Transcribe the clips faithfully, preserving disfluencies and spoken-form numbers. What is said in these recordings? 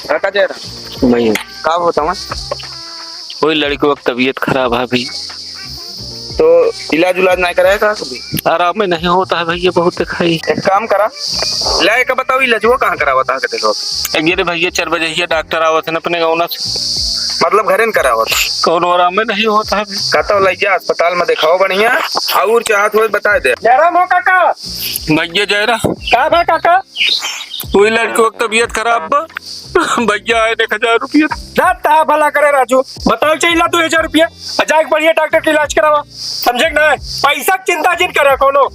काका जय राम। भैया। का होता है? वही लड़कों की तबीयत खराब है भैया। तो इलाज उलाज नहीं कराया का कभी? आराम में नहीं होता है भैया, बहुत दिखाई। एक काम करा, ले एक बताओ, इलाजवा कहाँ करावत है के दिलवा? एक ये रे भैया, चार बजे ही डॉक्टर आवत है अपने गाँव से। मतलब घरे न करावत? कौनो आराम में नहीं होता है। का तो लइया अस्पताल में दिखाओ बढ़िया, और चाहत हुए बता दे। जय राम हो काका। भैया जय राम। का बा काका? वही लड़कों की तबीयत खराब बा। भैया आए एक हजार रुपया। दाता भला करे राजू, बताओ चाहिए ला दो हजार रुपया, आ जाके बढ़िया डॉक्टर के इलाज करावा, समझे कि ना? पैसा के चिंता जिन करे कोनो।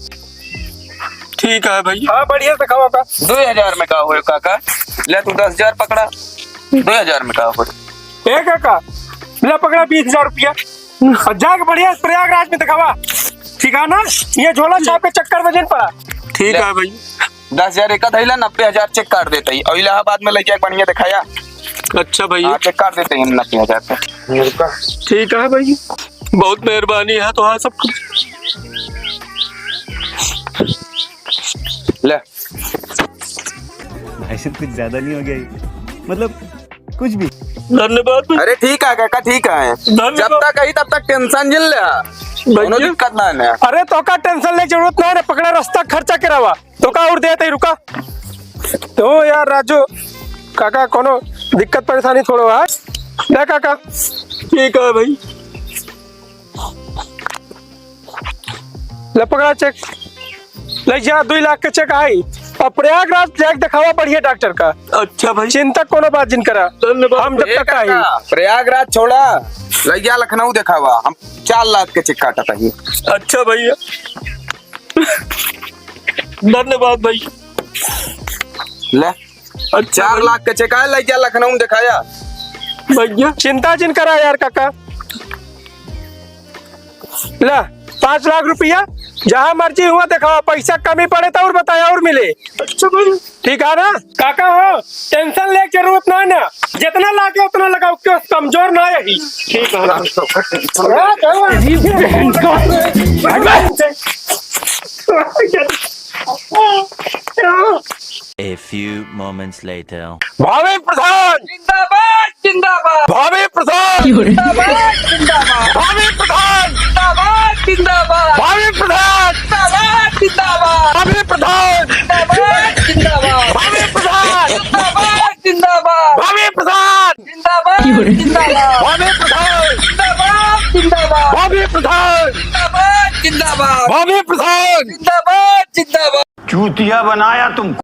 ठीक है भैया। हाँ, बढ़िया से खावा का। दो हजार में का होए काका? ले तू दस हजार पकड़ा, दो हजार में का होए? ए काका, ले पकड़ा बीस हजार रुपया, आ जाके बढ़िया से प्रयागराज में दिखावा, ठीक है ना? ये झोला छाप के चक्कर में जिन पड़ा। ठीक है भैया। दस हजार एक धैला, नब्बे हजार चेक काट देते ही, और इलाहाबाद में लइके एक बढ़िया दिखाया। अच्छा भैया। हाँ, चेक काट देते ही नब्बे हजार पे। ठीक है भैया, बहुत मेहरबानी है तो। हाँ, सब कुछ। ले। भाई साहब, कुछ ज्यादा नहीं हो गया ये? मतलब, कुछ भी। धन्यवाद भैया। अरे ठीक है काका, ठीक है। धन्यवाद। जब तक कही तब तक टेंशन जिन ले। भैया। कोनो दिक्कत ना है। अरे तो का टेंशन ले जरूरत ना है, पकड़ा रास्ता खर्चा करावा। तो का और देते ही रुका। तो यार राजू, काका कोनो दिक्कत परेशानी थोड़ो है। ले काका। ठीक है भाई। ले पकड़ा चेक। ले जा, दो लाख के चेक आई। अब प्रयागराज जाके दिखावा बढ़िया डॉक्टर का। अच्छा भाई। चिंता कोनो बात जिन करा। धन्यवाद। हम जब ए तक आई। काका, प्रयागराज छोड़ा, लइया लखनऊ दिखावा, हम चार लाख के चेक काटत ही। अच्छा भैया। धन्यवाद भाई। ले। अच्छा चार भाई। लाख के चेक आए, लइया लखनऊ में दिखाया। भैया। चिंता जिन करा यार काका। ला, पाँच लाख रुपया, जहाँ मर्जी हुआ दिखावा, पैसा कमी पड़े तो और बताया और मिले। अच्छा भाई। ठीक है ना? काका हो, टेंशन ले जरूरत ना है ना, जितना लागे उतना लगाओ, क्यों कमजोर ना है ही। ठीक है। A few moments later. भावे प्रधान। जिंदाबाद, जिंदाबाद। भावे प्रधान। जिंदाबाद, जिंदाबाद। भावे प्रधान। जिंदाबाद, जिंदाबाद। भावे प्रधान। जिंदाबाद, जिंदाबाद। भावे प्रधान। जिंदाबाद, जिंदाबाद। भावे प्रधान। जिंदाबाद, जिंदाबाद। भावे प्रधान। जिंदाबाद, जिंदाबाद। भावे प्रधान। जिंदाबाद, जिंदाबाद। भावे प्रधान। जिंदाबाद, जिंदाबाद। भावे प्रधान। जिंदाबाद, जिंदाबाद। चूतिया बनाया तुमको।